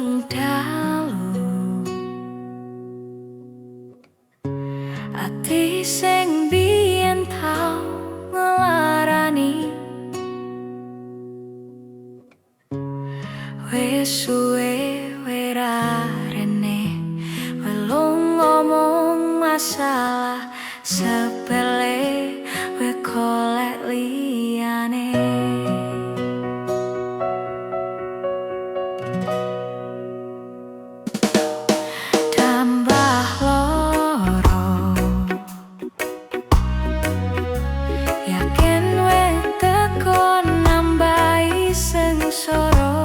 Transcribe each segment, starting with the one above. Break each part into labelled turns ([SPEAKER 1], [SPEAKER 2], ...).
[SPEAKER 1] Sugeng dalu. Ati sing biyen tau ngelarani, wis suwe werarene welung ngomong masalah sepele, we golek liyane. Tambah loro yakin we teko nambahi sengsara,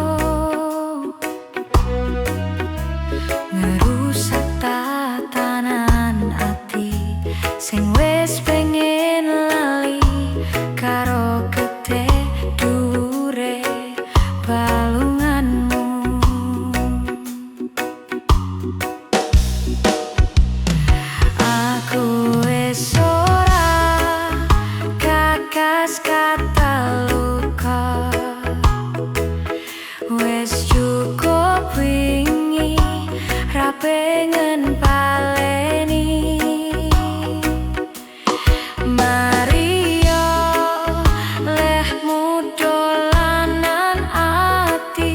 [SPEAKER 1] ngerusak tatanan ati sing wis pengen lali karo gede dure balunganmu. Aku wis ora kakas kata luka, wis cukup wingi ra pengen baleni. Mario lehmu dolanan ati,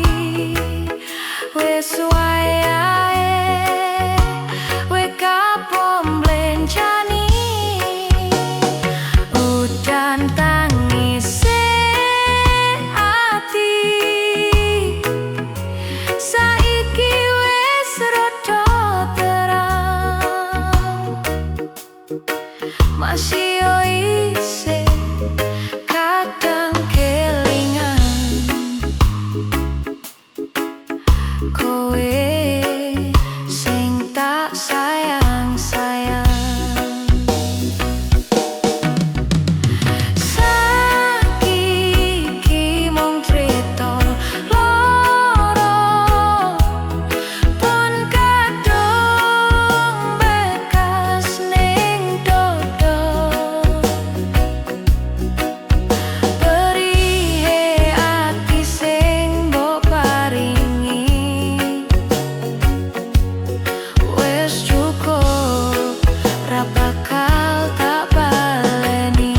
[SPEAKER 1] wis wayahe we kapok mblencani. Udan tangise ati saiki wis rada terang, masih yo isih kadang kelingan kowe sing tak sayang-sayang. Saiki mung crita loro pun kadung bekas ning dodo, perihe ati sing mbok paringi wis cukup, ra bakal tak baleni.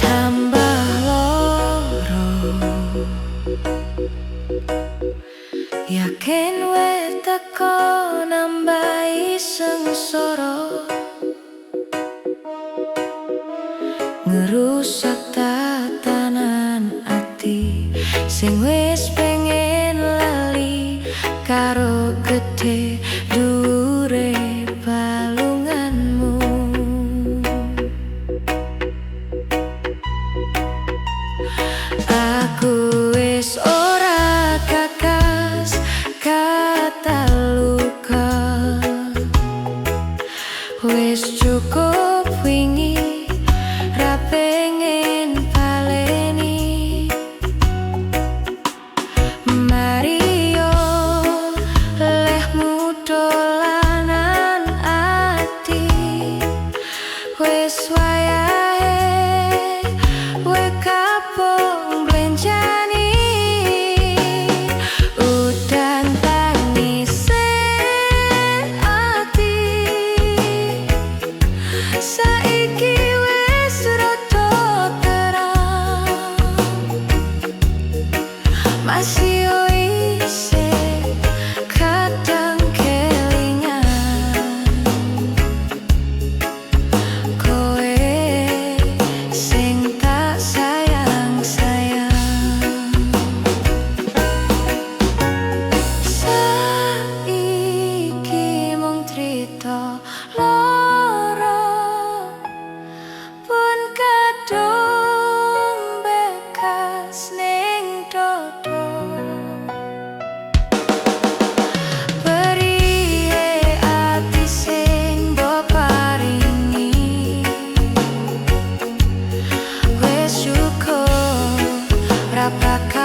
[SPEAKER 1] Tambah loro yakin we teko nambahi sengsara, ngerusak tatanan ati sing wis pengen lali karo gede dure balunganmu. Aku wis ora kakas kata luka, wis cukup wingi ra pengen baleni. Mario lehmu dolanan ati, wis wayahe we kapok mblencani. Udan tangise ati saiki Ora bakal